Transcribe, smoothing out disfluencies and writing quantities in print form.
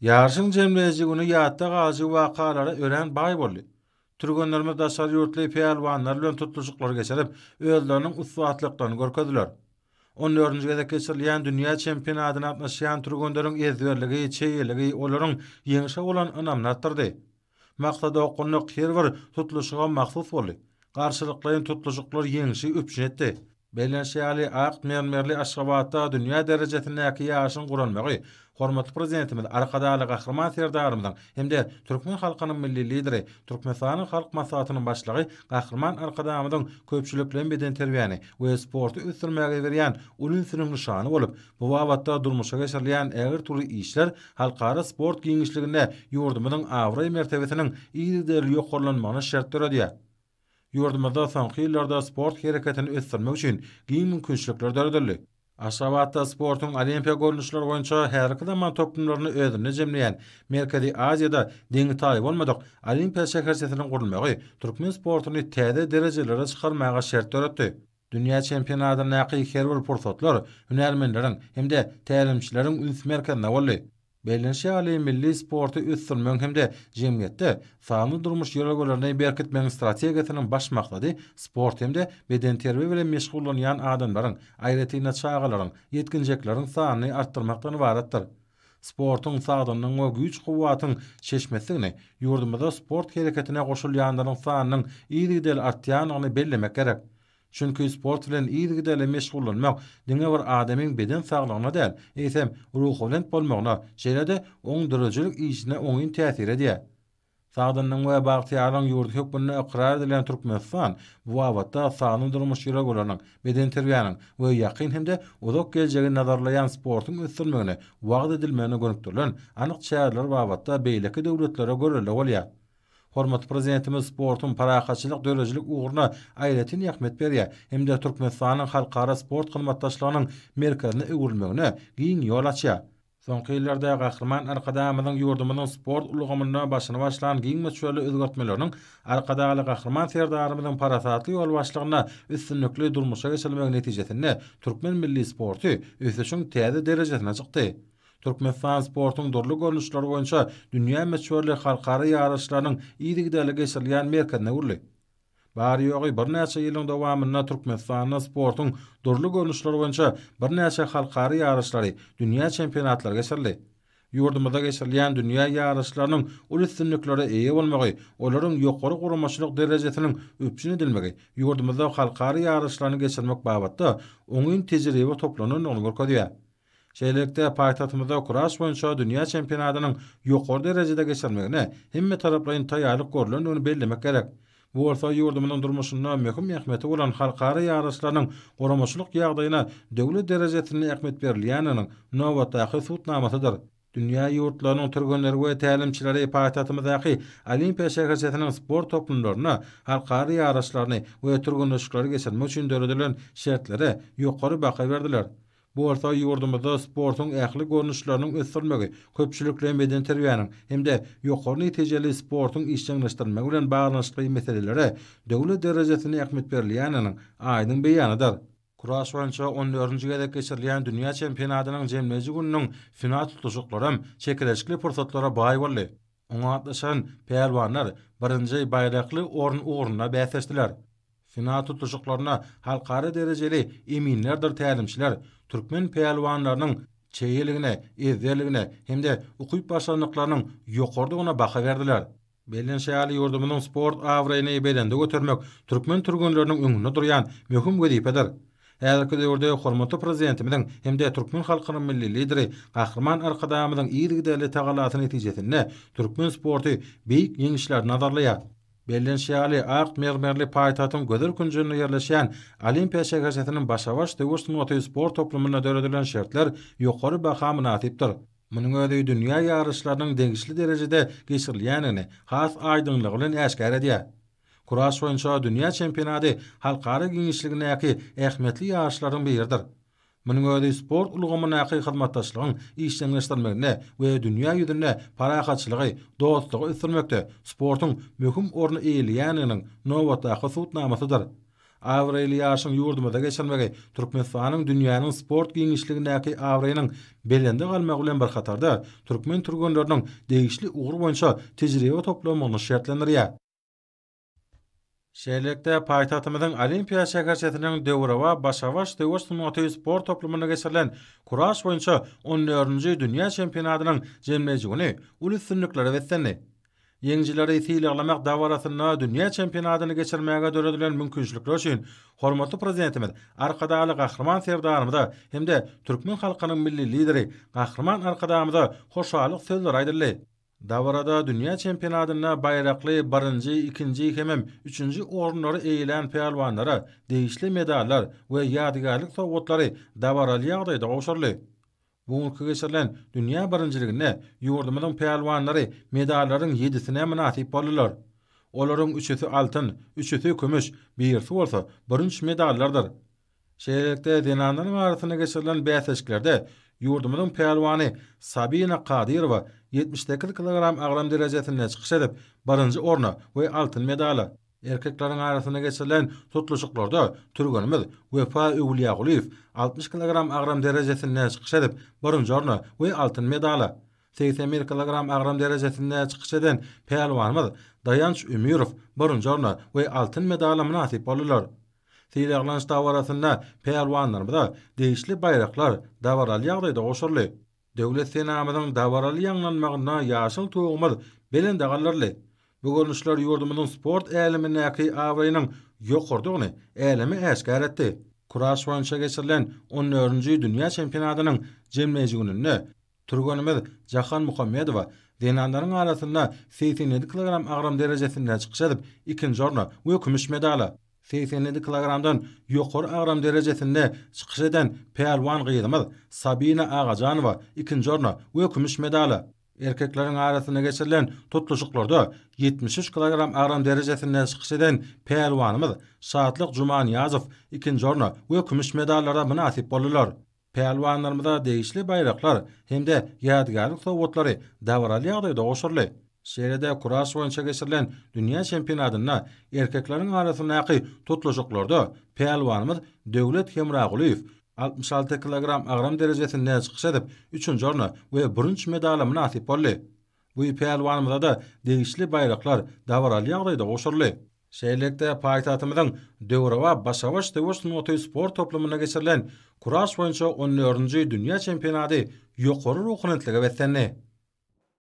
Ýaryşyň jemleýji güni ýatda galyjy wakalara örän baý boldy. Türgenlerimiz daşary ýurtly pälwanlar bilen tutluşyklary geçirip, özleriniň ussatlyklaryny görkezdiler. On dördünji gezek geçirilýän dünýä çempionatyna gatnaşýan türgenleriň ezberligi, çeýeligi olaryň ýeňşe bolan ynamyny artdyrdy. Maksada okgunlyk her bir tutluşyga mahsus boldy. Garşylyklaýyn tutluşyklar ýeňşi üpjün etdi. Bellenişi ýaly, ak mermerli Aşgabatda dünýä derejesindäki ýaryşyň guralmagy hormatly Prezidentimiz Arkadagly Gahryman Serdarymyzyň hem-de türkmen halkynyň Milli Lideri, Türkmenistanyň Halk Maslahatynyň Başlygy Gahryman Arkadagymyzyň köpçülikleýin bedenterbiýäni we sporty ösdürmäge berýän uly ünsüniň nyşany bolup, bu babatda durmuşa geçirilýän ägirt uly işler halkara sport giňişliginde ýurdumyzyň abraý-mertebesiniň yzygiderli ýokarlanmagyna şert döredýär. Ýurdumyzda soňky ýyllarda sport hereketini ösdürmek üçin giň mümkinçilikler döredildi. Aşgabatda sportuň olimpiýa görnüşleri boýunça häzirki zaman toplumlaryny özünde jemleýän Merkezi Aziýada deňi-taýy bolmadyk Olimpiýa şäherçesiniň gurulmagy türkmen sportuny täze derejelere çykarmaga şert döretdi. Dünýä çempionatyndaky her bir pursatlar hünärmenleriň hem-de tälimçileriň üns merkezinde boldy. Bellenişi ýaly, milli sporty ösdürmegiň hem-de jemgyýetde sanly durmuş ýörelgelerini berkitmegiň strategiýasynyň baş maksady sport hem-de bedenterbiýe bilen meşgullanýan adamlaryň, aýratyn-da çagalaryň, ýetginjekleriň sanyny artdyrmakdan ybaratdyr. Sportuň sagdynlygyň we güýç-kuwwatyň çeşmesidigini, ýurdumyzda sport hereketine goşulýanlaryň sanynyň yzygiderli artýandygyny bellemek gerek. Çünki sport bilen yzygiderli meşgullanmak diňe bir adamyň beden saglygyna däl, eýsem, ruhubelent bolmagyna, şeýle-de oň döredijilik işine oňyn täsir edýär. Sagdynlygyň we bagtyýarlygyň ýurdy hökmünde ykrar edilen Türkmenistan bu babatda sagdyn durmuş ýörelgeleriniň, bedenterbiýäniň we ýakyn hem-de uzak geljegi nazarlaýan sportuň ösdürilmegine, wagyz edilmegine gönükdirilen anyk çäreler babatda beýleki döwletlere görelde bolýar. Hormatly Prezidentimiz sportuň parahatçylyk döredijilik ugruna aýratyn ähmiýet berýär hem-de Türkmenistanyň halkara sport hyzmatdaşlygynyň merkezine öwrülmegine giň ýol açýar. Soňky ýyllarda Gahryman Arkadagymyzyň ýurdumyzyň sport ulgamynda başyny başlan giň möçberli özgertmeleriniň Arkadagly Gahryman Serdarymyzyň parasatly ýolbaşçylygynda üstünlikli durmuşa geçirilmegi netijesinde türkmen milli sporty ösüşiň täze derejesine çykdy. Türkmenistan sportuň dürli görnüşleri boýunça dünýä möçberli halkara ýaryşlarynyň yzygiderli geçirilýän merkezine öwrüldi. Bary-ýogy birnäçe ýylyň dowamynda Türkmenistanda sportuň dürli görnüşleri boýunça birnäçe halkara ýaryşlary, dünýä çempionatlary geçirildi. Ýurdumyzda geçirilýän dünýä ýaryşlarynyň uly üstünliklere eýe bolmagy, olaryň ýokary guramaçylyk derejesiniň üpjün edilmegi ýurdumyzda halkara ýaryşlaryny geçirmek babatda oňyn tejribe toplanandygyny görkezýär. Şeýlelikde, paýtagtymyzda kuraş boýunça dünýä çempionatynyň ýokary derejede geçirilmegine hemmetaraplaýyn taýýarlyk görlendigini bellemek gerek. Bu bolsa ýurdumyzyň durmuşynda möhüm ähmiýeti bolan halkara ýaryşlarynyň guramaçylyk ýagdaýyna döwlet derejesinde ähmiýet berilýändiginiň nobatdaky subutnamasydyr. Dünýä ýurtlarynyň türgenleri we tälimçileri paýtagtymyzdaky Olimpiýa şäherçesiniň sport toplumlarynda halkara ýaryşlaryny we türgenleşikleri geçirmek üçin döredilen şertlere ýokary baha berdiler. Bu bolsa ýurdumyzda sportuň ähli görnüşleriniň ösdürilmegi, köpçülikleýin bedenterbiýäniň hem-de ýokary netijeli sportuň işjeňleşdirilmegi bilen baglanyşykly meselelere döwlet derejesinde ähmiýet berilýändiginiň aýdyň beýanydyr. Kuraş boýunça on dördünji gezek geçirilýän dünýä çempionatynyň jemleýji gününiň final tutluşyklaram çekeleşikli pursatlara baý boldy. Oňa gatnaşan pälwanlar birinji baýrakly orun ugrunda bäsleşdiler. Final tutluşyklarynda halkara derejeli eminlerdir tälimçiler türkmen pälwanlarynyň çeýeligine, ezberligine hem-de ukyp-başarnyklarynyň ýokarydygyna baha berdiler. Bellenişi ýaly, ýurdumyzyň sport abraýyny belende götermek türkmen türgenleriniň öňünde durýan möhüm wezipedir. Häzirki döwürde hormatly Prezidentimiziň hem-de türkmen halkynyň Milli Lideri Gahryman Arkadagymyzyň yzygiderli tagallasy netijesinde türkmen sporty beýik ýeňişleri nazarlaýar. Bellenişi ýaly, ak mermerli paýtagtyň gözel künjeginde ýerleşýän Olimpiýa şäherçesiniň başa-baş söweş sungaty sport toplumynda döredilen şertler ýokary baha mynasypdyr. Munuň özi dünýä ýaryşlarynyň degişli derejede geçirilýändigini has aýdyňlygy bilen äşgär edýär. Kuraş boýunça dünýä çempionady halkara giňişligindäki ähmiýetli ýaryşlaryň biridir. Munuň özi sport ulgamyndaky hyzmatdaşlygyň işjeňleşdirilmeginde we dünýä ýüzünde parahatçylygy, dostlugy ösdürmekde sportuň möhüm orny eýeleýändiginiň nobatdaky subutnamasydyr. Abraýly ýaryşyň ýurdumyzda geçirilmegi Türkmenistanyň dünýäniň sport giňişligindäki abraýynyň belende galmagy bilen bir hatarda, türkmen türgenleriniň degişli ugur boýunça tejribe toplamagyny şertlendirýär. Şeýlelikde, paýtagtymyzyň Olimpiýa şäherçesiniň döwrebap başa-baş söweş sungaty sport toplumynda geçirilen kuraş boýunça on dördünji dünýä çempionatynyň jemleýji güni uly üstünliklere beslendi. Ýeňijileri sylaglamak dabarasynda dünýä çempionatyny geçirmäge döredilen mümkinçilikler üçin hormatly Prezidentimiz Arkadagly Gahryman Serdarymyza hem-de türkmen halkynyň Milli Lideri Gahryman Arkadagymyza hoşallyk sözleri aýdyldy. Dabarada dünýä çempionatynda baýrakly birinji, ikinji hemem üçünji orunlary eýelän pälwanlara degişli medallar we ýadygärlik sowgatlary dabaraly ýagdaýda gowşuryldy. Bu günki geçirilen dünýä birinjiliginde ýurdumyzyň pälwanlary medallaryň ýedisine mynasyp boldular. Olaryň üçüsi altyn, üçüsi kümüş, birisi bolsa bürünç medallardyr. Şeýlelikde, zenanlaryň arasynda geçirilen bäsleşiklerde ýurdumyzyň pälwany Sabina Kadyrowa 78 kilogram agram derejesinde çykyş edip, birinji orna we altyn medala, Erkekleriň arasynda geçirilen tutluşyklarda türgenimiz Wepa Öwülýagulyýew 60 kilogram agram derejesinde çykyş edip, birinji orna we altyn medala, 81 kilogram agram derejesinde çykyş eden pälwanymyz Daýanç Ömürow birinji orna we altyn medala mynasyp boldular. Sylaglanyş dabarasynda pälwanlarymyza degişli baýraklar dabaraly ýagdaýda gowşuryldy. Döwlet senamyzyň dabaraly ýaňlanmagynda ýaşyl Tugumyz belende galdyryldy. Bu görnüşler ýurdumyzyň sport älemindäki abraýynyň ýokarydygyny äleme äşgär etdi. Kuraş boýunça geçirilen on dördünji dünýä çempionatynyň jemleýji gününde türgenimiz Jahan Muhammedowa zenanlaryň arasynda 87 kilogram agram derejesinde çykyş edip, ikinji orna we kümüş medala, 87 kilogramdan ýokary agram derejesinde çykyş eden pälwan gyzymyz Sabina Agajanowa ikinji orna we kümüş medala, Erkekleriň arasynda geçirilen tutluşyklarda 73 kilogram agram derejesinde çykyş eden pälwanymyz Şatlyk Jumanyýazow ikinji orna we kümüş medallara mynasyp boldular. Pälwanlarymyza degişli baýraklar hem-de ýadygärlik sowgatlary dabaraly ýagdaýda gowşuryldy. Şeýle-de kuraş boýunça geçirilen dünýä çempionatynda erkekleriň arasyndaky tutluşyklarda pälwanymyz Döwlet Hemragulyýew 66 kilogram agram derejesinde çykyş edip, üçünji orna we bürünç medala mynasyp boldy. Bu pälwanymyza-da degişli baýraklar dabaraly ýagdaýda gowşuryldy. Şeýlelikde, paýtagtymyzyň döwrebap başa-baş söweş sungaty sport toplumynda geçirilen kuraş boýunça on dördünji dünýä çempionaty ýokary ruhubelentlige beslendi.